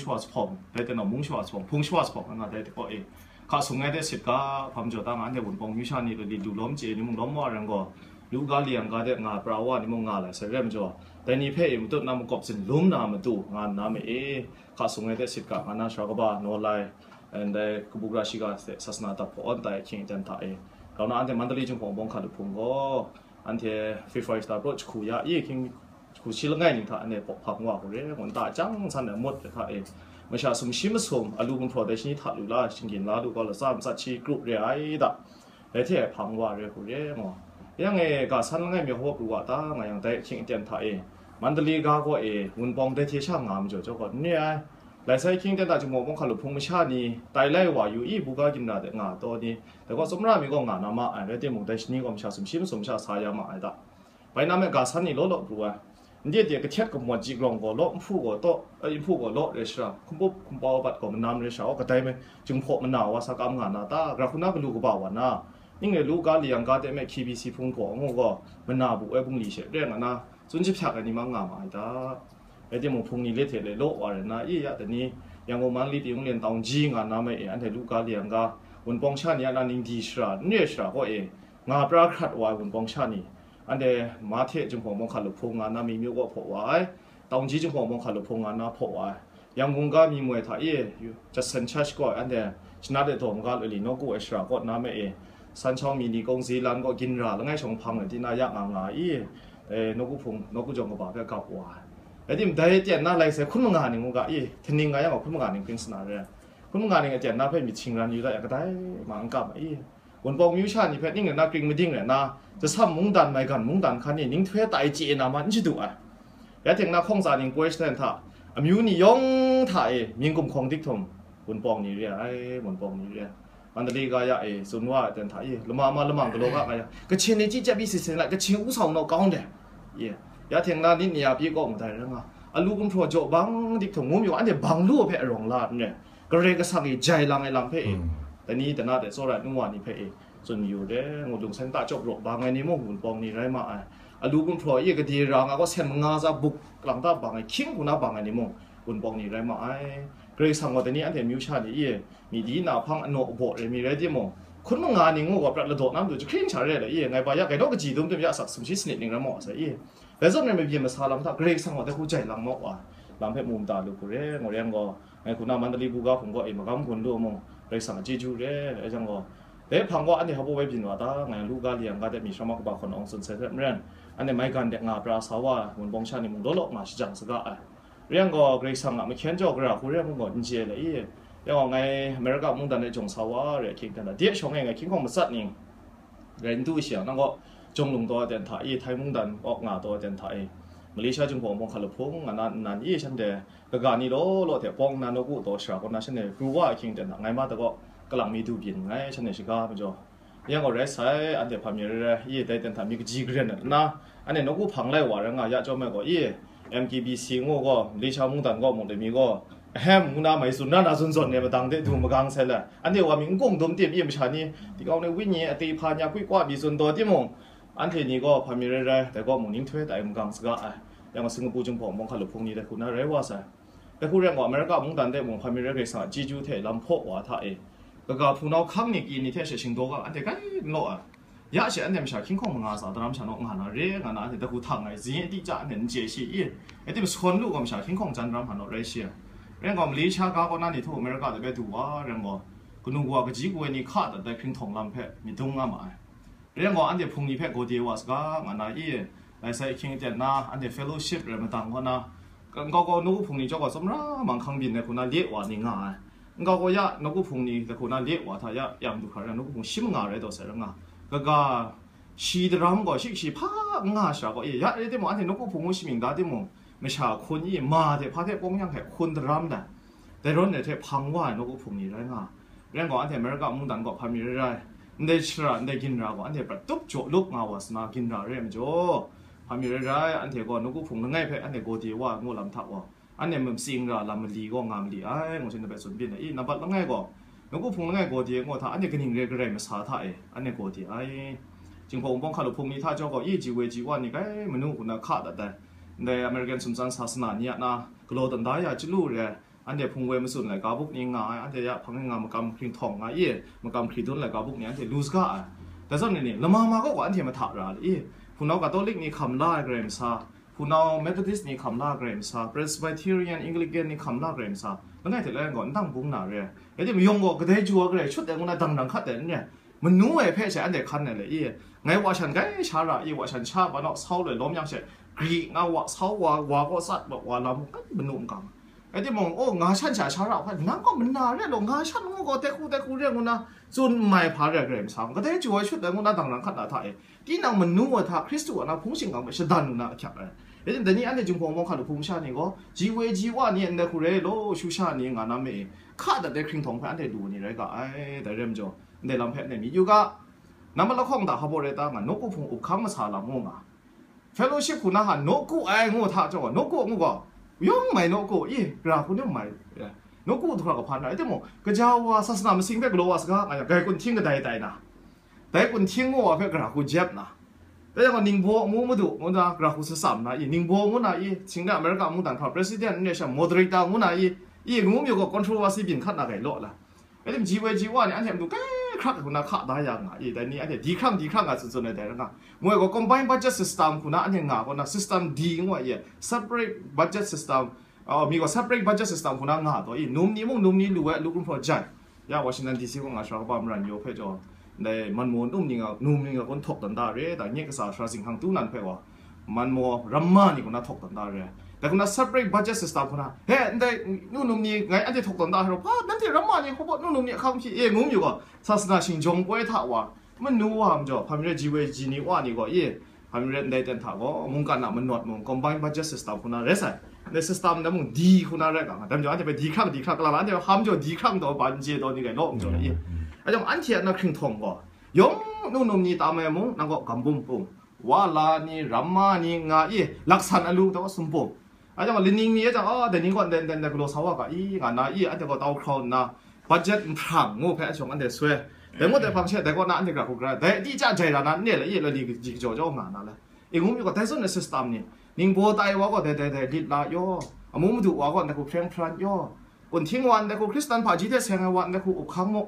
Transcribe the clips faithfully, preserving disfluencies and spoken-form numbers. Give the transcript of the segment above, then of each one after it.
shawa sa hpawng, dai hte nawng mung shawa sa hpawng, hpung shawa sa hpawng nga dai hte kaw e. Hka sung ai de sit ga, hpa majaw ta nga, anhte Wunpawng myu sha ni lali lu lawm chye ni mung lawm wa rai gaw, lu ga li yang ga de nga pra wa ni mung nga lai sai re majaw, dai ni hpe e matut na makawp zin lum na matu nga nna ma e. Hka sung ai de sit ga, nga na sara kaba, naw lai, and dai kabu gara shiga hte sasana dak hpaw an tai ahkying aten hta e. Grau na anhte Mandali Jinghpaw Wunpawng hkalup hpung gaw, anhte Free Five Star Pro jahku ya i hkying jahku shi langai ning hta anhte pawk hpang wa hku re, ngun ta chyang san ai mut hta e, masha sumshi masum, alu gumhpraw dai shi ni hta lu la, shinggyim la lu kau latsa matsat shi kru re ai da, dai hte hpang wa re hku re, ngu. Yang e, ga san langai mi hawp ru wa ta, nga yang dai ahkying aten hta e, Mandali ga gaw e, Wunpawng dai hte sha nga majaw jaw gaw, n re ai. Lai sai ahkying aten hta Jinghpaw Wunpawng hkalup hpung masha ni, tai lai wa yu i, buga ginra de nga taw ni, dai gaw tsawmra mi gaw nga na ma ai, rai timung, dai shi ni gaw masha sumshi masum sha sa ya ma ai da. Bai na me ga san ni law law pru ai. N de de kahtet kamawt ji grawng gaw law, nhpu gaw taw, eh, nhpu gaw law re shara, hkumpawp hkumpau bat gaw manam re shara, aw kadai me, Jinghpaw mana wa sa kam nga na ta, gara hku na galu kaba wa na, ning re lu ga li yang ga de me K B C hpung gaw ngu gaw, mana bu ai bungli she re nga na, tsun jahpyak ai ni mang nga ma ai ta. Rai timung, hpung ni le hte le law wa rai na, i ya dai ni, Yangon Mandali Tingwang Lin Taungyi nga na me e, anhte lu ga li yang ga, Wunpawng sha ni a na ning di shara, n re shara gaw e, nga pra hkrat wa ai Wunpawng sha ni, anhte Mahte Jinghpaw Wunpawng hkalup hpung nga na mi myu gaw hpaw wa ai, Taungyi Jinghpaw Wunpawng hkalup hpung nga na hpaw wa ai, Yangon ga mi moi hta i, Judson Church gaw anhte Shanat de daw maga lali nawku ai shara kaw na me e, Sanchau mi ni kawng Zelan gaw ginra langai shawng hpang ai di na ya nga nga i, e, nawku hpung, nawku jawng kaba hpe gap wa ai. Rai tim, dai aten na lai sai hkun manga ning u ga i, htaning nga yang gaw hkun manga ning hpring sana re ai. Hkun manga ning aten na hpe myit shingran yu da yang kadai ma n kam ai i, Wunpawng myu sha ni hpe ning rai na kring mading rai na, Jasam mungdan, Maigan mungdan hkan ni ning htoi tai chye na ma n shadu ai. Ya teng na hkawng tsa ning poi shaten hta, amyu ni yawng hta e mying gumhkawng dik htum, Wunpawng ni re ai, Wunpawng ni re ai. Mandali ga ya e, tsun wa ai ten hta e, lama ma lamang galaw ga nga ya, Kachin ni chyi chyap i si sen lai, Kachin u sau naw kau ndai. Ye, ya teng na nit ni a pyi kaw madai rai nga, alu gumhpraw jaw bang dik htum, ngu mi wa anhte bang lu hpe arawng la n re, Karai Kasang e jai lang ai lam hpe e, Mm. dai ni dana de tsawra ai nu wa ni hpe e, tsun mayu re, ngu lung seng ta chyawp raw bang ai ni mung Wunpawng ni rai ma ai. Alu gumhpraw e gade ra nga gaw sen manga za buk lang ta bang ai, hkying hku na bang ai ni mung Wunpawng ni rai ma ai. Karai Kasang gaw dai ni anhte myu sha ni e, mi di na hpang anaw abaw rai mi rai timung, hkun manga ning ngu gaw prat ladaw na matu jahkring sha re ai, e, ngai ba ya, gai naw kaji dum dum ya sak sumshi sanit ning rai maw sai, e. Dai zawn rai mabyin masa lam hta Karai Kasang gaw dai hku jai lang maw wa, lam hpe mu mada lu hku re, ngu rai yang gaw, ngai hku na Mandali buga hpung gaw e magam gun lu mung, Karai Kasang a chyeju re, rai jang gaw, dai hpang gaw anhte hpa bai byin wa ta, ngai lu ga li yang ga de mi sha ma kaba hkawn awng tsun sai hte maren, anhte Maigan de nga pra sa wa, Wunpawng sha ni mung law law nga shajang saga ai. Rai yang gaw, Karai Kasang a mahkyen jaw gara hku re ai mung gaw n chye ai le i, yang gaw ngai America mungdan e jawng sa wa re ahkying ten hta, de shawng e ngai hkying hkawng matsat ning rai n du shi yang, nang gaw jawng lung taw ai ten hta i, Thai mungdan awk nga taw ai ten hta i, Malaysia Jinghpaw Wunpawng hkalup hpung nga na nnan i, shanhte kaga ni law law hte pawng nna nawku taw shara kaw na shanhte pru wa ahkying ten hta, ngai ma ta gaw kalang mi du byin nngai, shanhte shaga majaw. Yang gaw rai sai, anhte hpa mi rai rai, i dai ten hta mi kaji karen ai na, anhte nawku hpang lai wa rai nga ya chyawm ai gaw, i M K B C ngu gaw, Malaysia mungdan gaw mung dai mi gaw, ahem, ngu na mai tsun ra na, tsun zawn ai madang de du magang sai le, anhte wa mi n kung dum tim, i masha ni, di kau ni wi ni, a te hpa ni a kui kwa mi tsun taw timung, anhte ni gaw hpa mi rai rai, dai gaw mung ning htoi tai magang saga ai. Yang gaw Singapore Jinghpaw Wunpawng hkalup hpung ni dai hku na rai wa sai. Dai hku rai gaw, America mungdan de mung hpa mi rai Karai Kasang a chyeju hte lam hpaw wa hta e, kaga hpunau hkang ni kyi ni hte she shingdaw ga anhte grai n law ai. Ya she anhte masha hkying hkawng manga tsa daram sha naw nga na re nga na, anhte dai hku htang ai, zing e, di ca anhte n chye shi i, rai tim, sawn lu gaw masha hkying hkawng jan daram hpa naw rai shi ai. Rai gaw, Malaysia ga kaw na ni htu America de bai du wa rai gaw, kanu kawa kaji kaw ai ni hka dat dai hkringhtawng lam hpe myit dung nga ma ai. Rai yang gaw, anhte hpung ni hpe gawde wa saga nga na i, lai sai ahkying aten na, anhte fellowship rai madang kaw na, nkau gaw nawku hpung ni chyawm gaw tsawmra manghkang byin ai hku na le wa ni nga ai. Nkau gaw ya nawku hpung ni dai hku na le wa hta ya yang du hkra rai, nawku hpung shi manga rai taw sai rai nga. Kaga, shi daram gaw shi shi hpa n nga shara gaw, e, ya rai timung, anhte nawku hpung ngu shamying da timung, masha hkun i, ma hte hpa hte pawng yang hte hkun daram dan, dai rawn dai hte hpang wa ai nawku hpung ni rai nga. Rai yang gaw, anhte America mungdan gaw hpa mi rai rai, ndai shara, ndai ginra gaw anhte prat tup jaw lup nga wa sa na ginra re ai majaw, hpa mi rai rai, anhte gaw nawku hpung langai hpe anhte gawde wa ai ngu lam hta gaw, anhte matsing ra lam mali gaw nga mali ai, ngu shin na hpe tsun byin ai. I, nambat langai gaw, nawku hpung langai gawde ngu hta, anhte kaning re garai masa hta e, anhte gawde ai. Jinghpaw Wunpawng hkalup hpung ni hta jaw gaw, i, ji woi ji wa ni grai manu hku na hka dat ai. Ndai American sumtsan sasana ni a na galaw dan da ya chyalu re ai, Anhte hpung woi matsun laika buk ni nga ai, anhte ya hpang e nga makam hkring htawng nga i, makam hkri dun laika buk ni anhte lu saga ai. Dai zawn ni, lama ma kaw gaw anhte mahta ra le i, hpunau Katolik ni hkam la ai Karai Masa, hpunau Methodist ni hkam la ai Karai Masa, Presbyterian, Anglican ni hkam la ai Karai Masa, langai hte langai gaw n dang bung na re ai. Rai timung, yawng gaw kadai ju ai Karai shut ai ngu na dang dang hkat ai n re ai. Manu ai hpe she anhte hkan ai le i, ngai wa shan gai sha ra i, wa shan sha ba naw sau loi lawm yang she, gri nga wa sau wa, wa gaw tsat wa, wa lam kan manu n gang. Rai timung, o, nga shan sha sha ra hkan, nang gaw mana re law, nga shan ngu gaw, tehku tehku re ngu na, tsun mai hpa re ai Karai Masa, kadai ju ai shut ai ngu na dang dang hkat na hta e, tinang manu ai hta Hkristu a na hpung shingkang hpe shadan lu na ahkyak ai. Rai tim, dai ni anhte Jinghpaw Wunpawng hkalup hpung sha ni gaw, ji woi ji wa ni ndai hku re law, shu sha ni nga na me e, hka dat ai hkring htawng hpe anhte lu ni rai ga ai, dai re majaw, ndai lam hpe anhte myit yu ga. Nambat lahkawng hta hpa baw rai ta nga, nawku hpung up hkang masa lam ngu nga. Fellowship hku na hta nawku ai ngu hta jaw, nawku ngu gaw, yawng mai nawku, i, gara hku ni mai, nawku du hkra kahpan ra, rai timung, kaja wa sasana masing hpe galaw wa saga nga yang, gai kunhting kadai tai na, dai kunhting ngu wa hpe gara hku jep na, dai yang gaw, ningbaw ngu madu ngu na gara hku satsam na i, ningbaw ngu na i, Singlet America mungdan hkra president n re sha, moderator ngu na i, i, ngu mayu gaw, controversy byin hkat na gai law la. Rai tim, ji woi ji wa ni anhte matu kai hkrak hku na hka da ya nga i, dai ni anhte di hkrang di hkrang nga tsun tsun ai dai ra nga. Moi gaw combined budget system hku na anhte nga kaw na, system D ngu ai e, separate budget system, oh, mi gaw separate budget system hku na nga taw i, num ni mung num ni lu ai, lu krum hpraw jai. Ya Washington D C kaw nga sara kaba maran yaw hpe jaw, ndai manmaw num ni nga, num ni nga kun htawk dan da re, da nye kasa sara zinghkang tu nan hpe wa, manmaw ramma ni kaw na htawk dan da re. Dai kaw na separate budget system kaw na, he, ndai nu num ni ngai anhte htawk dan da hkra, hpa, nanhte ramma ni hkawhpaw nu num ni ahkang hpyi e ngu mayu gaw, sasana shingjawng poi hta wa, manu wa majaw, hpa mi rai ji woi ji ni wa ni gaw, e, hpa mi rai ndai ten hta gaw, mungkan a manawt mung, combined budget system kaw na rai sai. Ndai system na mung di kaw na rai ga nga, dai majaw anhte hpe di hkrang, di hkrang, kalang anhte hpe hpa majaw di hkrang taw, ban je taw ni gai law majaw, e. Anhte gaw anhte a na hkring htawng gaw, yawng nu num ni tam ai mung, nang gaw gam bum pung, wa la ni, ramma ni nga i, laksan alu taw sumpum. A jang, lining mi a jang, a, dai ni gaw nden nden nden galaw sa wa ga i, nga na i, anhte gaw tau hkrau nna, budget nhprang ngu hpe a shawng anhte soi. Dai ngut dai hpang she, dai kaw na anhte gara hku gara, dai di ja jai ra na n re la i, la li kaji kajaw jaw nga na le. I ngu mi gaw, dai zawn na system ni, ningbaw tai wa gaw, dai dai dai lit la yaw, amu madu wa gaw, ndai hku hpreng hpran yaw, kunhting wa ndai hku Hkristan hpaji hte seng ai wa ndai hku up hkang mu,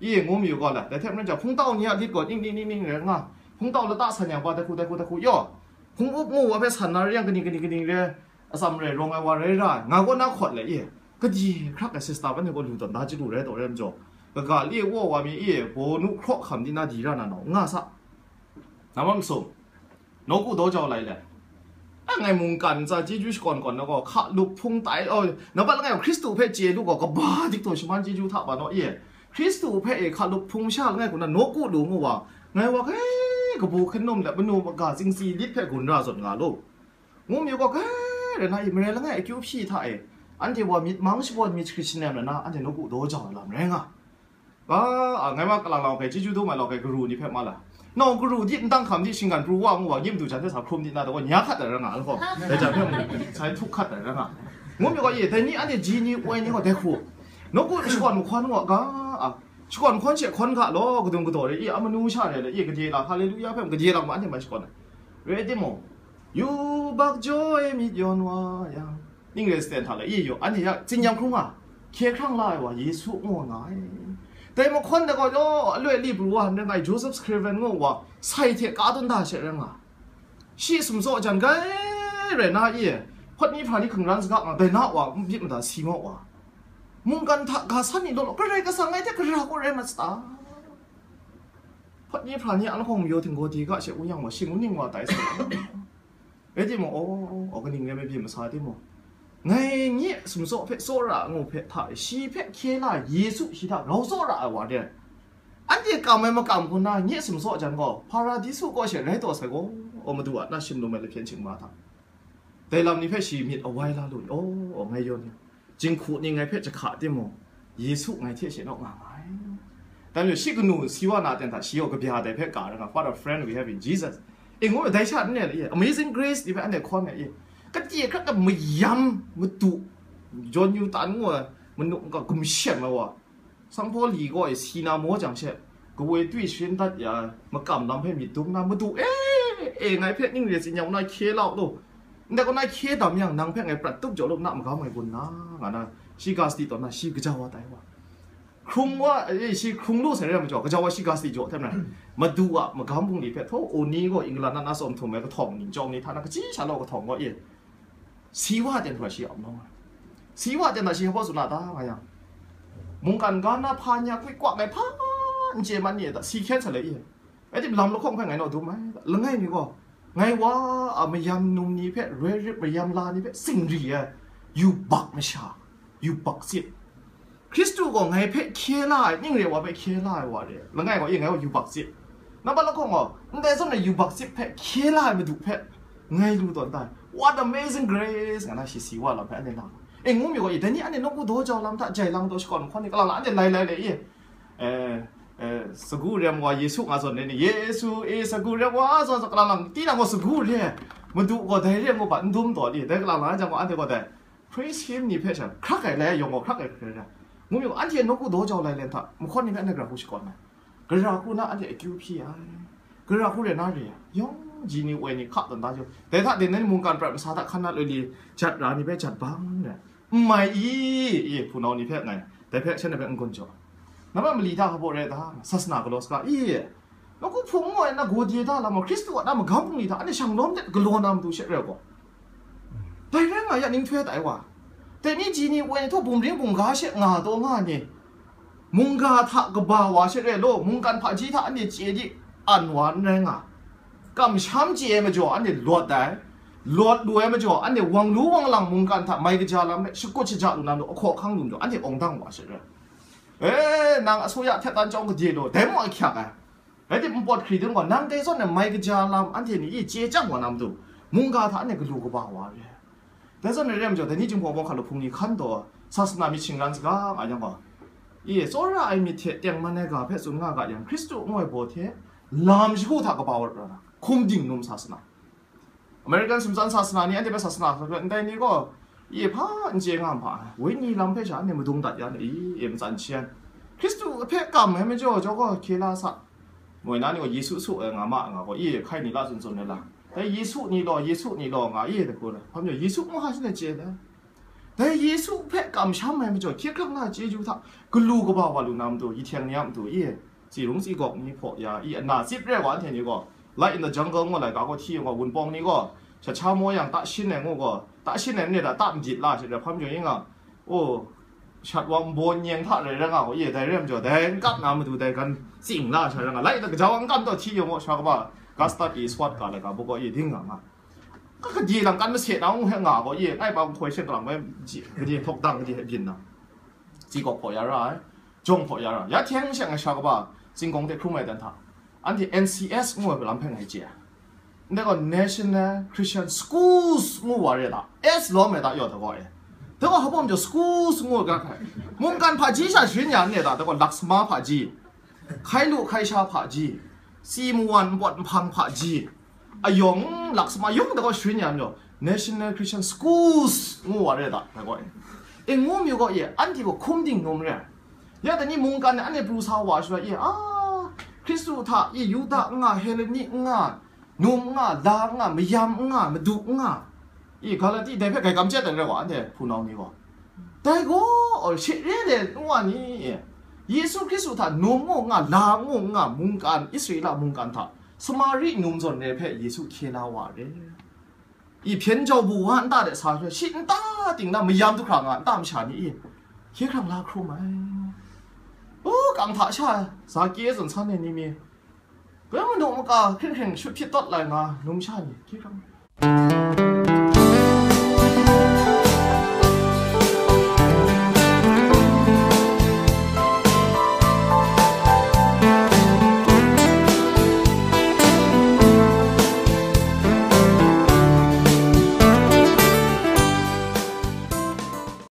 i ngu mayu gaw la, dai hte maren jang, hpungtau ni a lit gaw ning ning ning ning rai nga, hpungtau lata san yang pa dai hku, dai hku, dai hku yaw, hpung up ngu wa hpe san na rai yang, kaning, kaning, kaning re, atsam rai rawng ai wa rai ra ai, nga gaw na hkawt le i, kadi hkrak ai sista ban ni gaw lu tawn da chyalu rai taw rai majaw, kaga li wa wa mi i, baw nu hkraw hkam di na di ra na nau, nga sa. Nambat masum, nawku daw jau lai le. A ngai mungkan ntsa chyeju shakawn kawn na gaw, hka lup hpung tai, oh, nambat langai gaw Hkristu hpe chye lu gaw, kaba dik taw shaman chyeju hta ba naw e. Hkristu hpe e hka lup hpung sha langai kaw na nawku lu ngu wa, ngai wa kai kabu hkun num let manu maga tsingsi lit hpe gun ra zawn nga lu. Ngu mi gaw kai rai na i, marai langai akyu hpyi hta e, anhte wa myit mang shabawn myit shakrit shanem rai na, anhte nawku daw jau ai lam rai nga. Ga, a, ngai ma kalang lau kai, chyeju dum ai lau kai, garu ni hpe ma la. Nau garu di, ndang hkam di, shinggan pru wa ngu wa, yin madu jan hte sa hkrum di na, daw nya hkat ai ra nga, alhkaw. Dai jan hpe mung, sai htuk hkat ai ra nga. Ngu mi gaw, ye, dai ni anhte ji ni, woi ni gaw, dai hku. Nawku shakawn mahkawn ngu wa, ga, a, shakawn hkawn she hkawn ga law, kadung kadaw re, i, a manu sha re le, i, gade lang, haleluya hpe mung gade lang ma, anhte mai shakawn ai. Rai timung, yubak jaw e myit yawn wa yang, ning re saten hta le, i yaw, anhte ya tsin yang hkrung nga, hkye hkrang la ai wa Yesu ngu nga ai. Dai mahkawn dai gaw, yaw, aloi li pru wa hten rai nga ai Joseph Scriven ngu wa, sai hte ka tawn da she rai nga. Shi sumtsaw jan gai rai na i, hpawt ni hpra ni hkungran saga nga, dai na wa myit mada si maw wa. Mungkan hta ga san ni law law, Karai Kasang ngai hte gara kaw rai mat sa ta? Hpawt ni hpra ni a lahkawng mayu htinggaw di ga she u yang wa, shing u ning wa tai sa. Rai timung, aw, aw, kaning rai mai byin masa timung, ngai nye sumtsaw hpe tsawra ngu hpe hta e, shi hpe hkye la Yesu shi hta grau tsawra ai wa de, anhte kam ai makam hku na nye sumtsaw jan gaw, Hparadisu kaw she rai taw sai gaw, aw, Madu a na shim lum ai lahpyen hkying ma hta, dai lam ni hpe shi myit awai la lu, aw, aw, ngai yawn ni. Jinghku ni ngai hpe jahka timung, Yesu ngai hte she naw nga nga ai. Dan majaw, shi kanu si wa na ten hta, shi gaw kabya dai hpe ka ra nga, "What a friend we have in Jesus." E, ngu dai sha n re le, Amazing Grace ni hpe anhte hkawn ai, e. Kade hkra mayam madu, John Newton ngu ai, manu n-ga gumshem ai wa, Sanghpaw li gaw e si na maw jang she, kawoi twi sharin dat ya ai, makam lam hpe myit dum na, madu e, e, ngai hpe ning re tsin yang na hkye lau lu. Ndai kaw na hkye dam yang, nang hpe ngai prat tup jaw lu na magam ngai gun na, nga na, shi ga sadi taw na, shi gaja wa tai wa. Hkrung wa, eh, shi hkrung lu sai re ai majaw, gaja wa shi ga sadi jaw hte mara. Madu a magam bungli hpe, htaw, Oni gaw England na na tsawm htum ai kahtawng ning chyawm ni hta na, kachi sha law kahtawng gaw, e, si wa ten hkra shi ap nau nga. Si wa ten hta shi hpa tsun na ta nga yang, mungkan ga na hpa ni a kwik kwak ai hpa n chye man ni e ta, si hkyen sa le i. Rai tim, lam lahkawng hpe ngai naw dum ai, langai mi gaw, ngai wa a mayam num ni hpe, roi rip mayam la ni hpe singri ai, yubak masha, yubak sit. Hkristu gaw ngai hpe hkye la ai, ning re wa hpe hkye la ai wa re, langai gaw, e, ngai gaw yubak sit. Nambat lahkawng gaw, ndai zawn e yubak sit hpe hkye la ai Madu hpe ngai lu tawn tai. What amazing grace! Nga na shi si wa lam hpe anhte lang. E, ngu mi gaw, e, dai ni anhte nawku daw jau lam hta jai lang daw shakawn hkawn ni, kalang lang anhte lai lai le, e. Eh, eh, sagu rem wa Yesu nga zawn re ni, Yesu e sagu rem wa zawn zawn, kalang lang, tinang gaw sagu re, Madu gaw dai re ngu hpa n dum taw li, dai kalang lang jang gaw, anhte gaw dai praise hymn ni hpe sha hkrak ai, lai yawng gaw hkrak ai hkrai ra, ngu mi gaw, anhte nawku daw jau lai len hta, mahkawn ni hpe anhte gara hku shakawn ai, gara hku na anhte akyu hpyi ai, gara hku re na re ai, yawng ji ni woi ni hka tawn da jau, dai hta dai nan mungkan prat masa hta hkan nat loi li jat ra ni hpe jat bang re. N mai i, i, hpunau ni hpe ngai, dai hpe shanhte hpe n-gun jaw. Na ma mali hta hpa baw rai ta? Sasana galaw saga, i, nawku hpung ngu ai na gode da lam gaw, Hkristu a na magam bungli hta anhte shang lawm de galaw na matu she rai gaw, dai rai nga ya, ning htoi tai wa. Dai ni ji ni woi ni htaw bumring bungga she nga taw nga ni, mungga hta kaba wa she rai law, mungkan hpaji hta anhte chye di an wa n rai nga. Kamsham chye ai majaw anhte lawt ai, lawt lu ai majaw anhte wang lu wang lang mungkan hta mai kaja lam hpe shakut shaja lu na matu, ahkaw ahkang lu matu anhte awng dang wa she rai. E, nang asuya htet dan chyawm gade law, dai mung ahkyak ai. Rai tim, npawt hkri dun gaw, nang dai zawn e mai kaja lam anhte ni i chye chyang wa na matu, mungga hta anhte galu kaba wa re. Dai zawn e re ai majaw, dai ni Jinghpaw Wunpawng hkalup hpung ni hkan taw, sasana myit shingran saga nga yang gaw, i, tsawra ai myit hte tengman ai ga hpe tsun nga ga yang, Hkristu ngu ai baw hte lam shagu hta kaba wa ra na, hkum dingnum sasana. American sumtsan sasana ni, anhte hpe sasana hkra hkra ndai ni gaw, i, hpa n chye nga ma ai, wenyi lam hpe sha anhte madung dat ya na i, e, matsan shi ai. Hkristu hpe kam ai majaw, jaw gaw hkye la sa. Moi na ni gaw Yesu su ai nga ma nga gaw, i, hkai ni la tsun tsun ai la. Dai Yesu ni law, Yesu ni law nga, i, dai hku na, hpa majaw Yesu ngu hka shanhte chye ai. Dai Yesu hpe kamsham ai majaw, hkye hkrang na chyeju hta galu kaba wa lu na matu, i, htyeng ni a matu, i, tsi rung tsi gawk ni hpaw ya, i, ana zip re wa anhte ni gaw, Light in the Jungle ngu laika gaw hti yang gaw, Wunpawng ni gaw, shat sha maw yang, ta shin ai ngu gaw, ta shin ai n re da, ta madit la she re, hpa majaw yin nga, o, shat wa nbaw nyeng hta rai rai nga gaw, i, dai re ai majaw, dai n kap na matu, dai gan tsing la sha rai nga, Light in the Jungle n kam taw hti yang gaw, sha kaba, Gustav Easthope ga laika bu gaw, i, ding nga nga. Ka gade lang kan mase na ngu hpe nga gaw, i, ngai pa nhkoi she kalang bai, ji, gade htaw dang gade hpe byin na, tsi gawk hpaw ya ra ai, jawng hpaw ya ra, ya htyeng sheng ai sha kaba, zingkawng hte hkrum ai dan hta, anhte N C S ngu ai lam hpe ngai chye ai. Ndai gaw National Christian Schools ngu wa re da, S lawm ai da yaw da gaw e. Da gaw hpa majaw schools ngu ga hkai. Mungkan hpaji sha sharin ya n re da, da gaw laksama hpaji, hkai lu hkai sha hpaji, si mawan npawt nhpang hpaji, ayawng laksama yawng da gaw sharin ya n jaw, National Christian Schools ngu wa re da, da gaw e. E ngu mi gaw e, anhte gaw hkum dingnum re ai. Ya dai ni mungkan e anhte pru sa wa shaloi, i, a, Hkristu hta, i, Yuda n nga, Helleni n nga, num n nga, la n nga, mayam n nga, madu n nga, i, Galati dai hpe grai kamchep ai rai wa, anhte hpunau ni gaw. Dai gaw, she re le, n wa ni, Yesu Hkristu hta num ngu n nga, la ngu n nga, mungkan, Israela mungkan hta, Samari num zawn re hpe Yesu hkye la wa re. I hpyen jau bu wa nta de sa hpe, shi nta ting na mayam du hkra nga, nta masha ni i, hkye hkrang la hkrum ai. U, kang hta sha, Zake zawn san ai ni mi, bai manu maka hkring hkring shut hpyit tawt lai nga, numsha ni hkye hkrang.